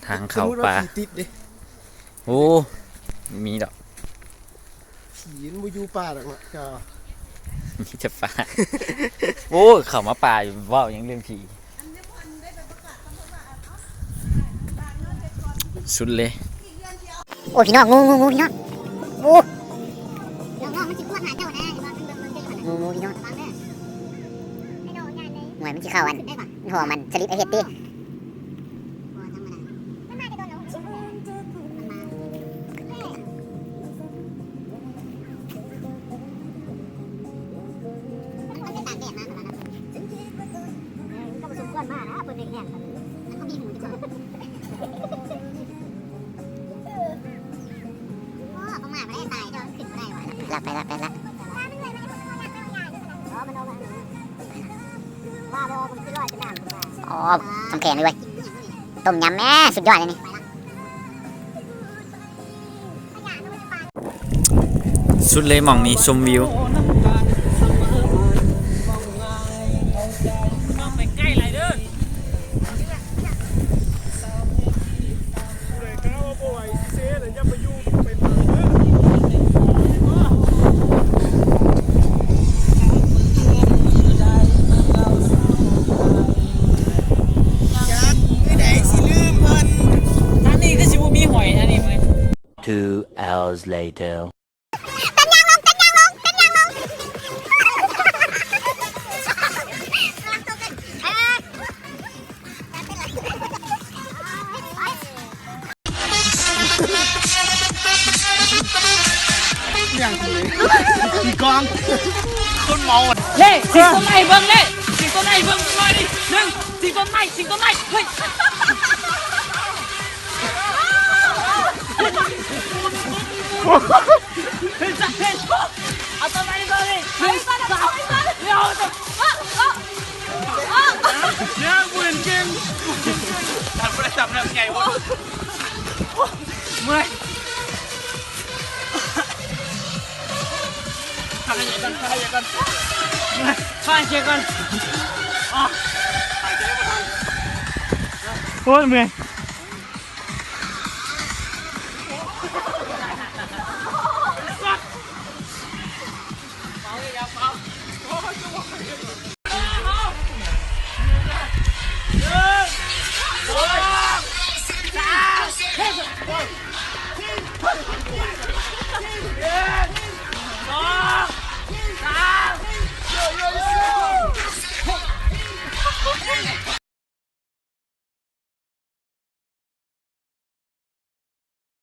ທາງເຂົ້າປ່າ ສົມມຸດວ່າຜີຕິດເດ້ ໂອ້ ມີດອກ ຜີມັນບໍ່ຢູ່ປ່າດອກເນາະ ເຈົ້າ ມີແຕ່ປ່າ ໂອ້ ເຂົ້າມາປ່າ ເວົ້າຫຍັງເລື່ອງຜີ ສຸດເລີຍ. ໂອ້ຍ ພີ່ນ້ອງ ງູ ງູ ງູ ພີ່ນ້ອງ ໂອ້ ນ້ອງໆ ມັນຊິຂວດຫາເຈົ້ານະ ເຫັນບໍ່ ເບິ່ງ ເບິ່ງ ເບິ່ງ ງູ ງູ ພີ່ນ້ອງ ລະວັງເດີ ໂອ້ຍ ມັນຊິເຂົ້າອັນ ໄດ້ບໍ່ ຫ້ອງມັນສະລິບ ໄອ້ເຮັດຕິ ບໍ່ທຳມະດາ ມັນມາແຕ່ດົນແລ້ວ ມັນມາ ມັນເປັນຕາກແດດມາ ເອີ ມັນກໍບໍ່ສົມຄວນມານະ ເພິ່ນເຮັດແຮງປານນີ້ ມັນກໍມີຫູຈັກໜ້ອຍ ໂອ້ ບໍ່ມາບໍ່ໄດ້ຕາຍ ເຈົ້າຂຶ້ນບໍ່ໄດ້ຫວາ ລະໄປລະ ໄປລະ ອໍ ມັນອອກມາ ອໍ ນ້ຳແຂງເລີຍເວີຍ ຕົ້ມຍຳແມ້ ສຸດຍອດເລີຍນີ້. ສຸດເລີຍໝ່ອງນີ້ ຊົມວິວ. ທາງນີ້ຄືຊິບໍ່ມີຫອຍທາງນີ້ເວີຍ. Two hours later. ເປັນຫຍັງລົງ ເປັນຫຍັງລົງ ເປັນຫຍັງລົງ ອີກອງ ຕົ້ນເມົາ ເລ ຊິງຕົ້ນໄມ້ເບິ່ງ ເລ ຊິງຕົ້ນໄມ້ເບິ່ງ ໜຶ່ງ ຊິງຕົ້ນໄມ້ ຊິງຕົ້ນໄມ້ ເຮີ້ຍ. ໂອ້ຍ ເມື່ອຍ.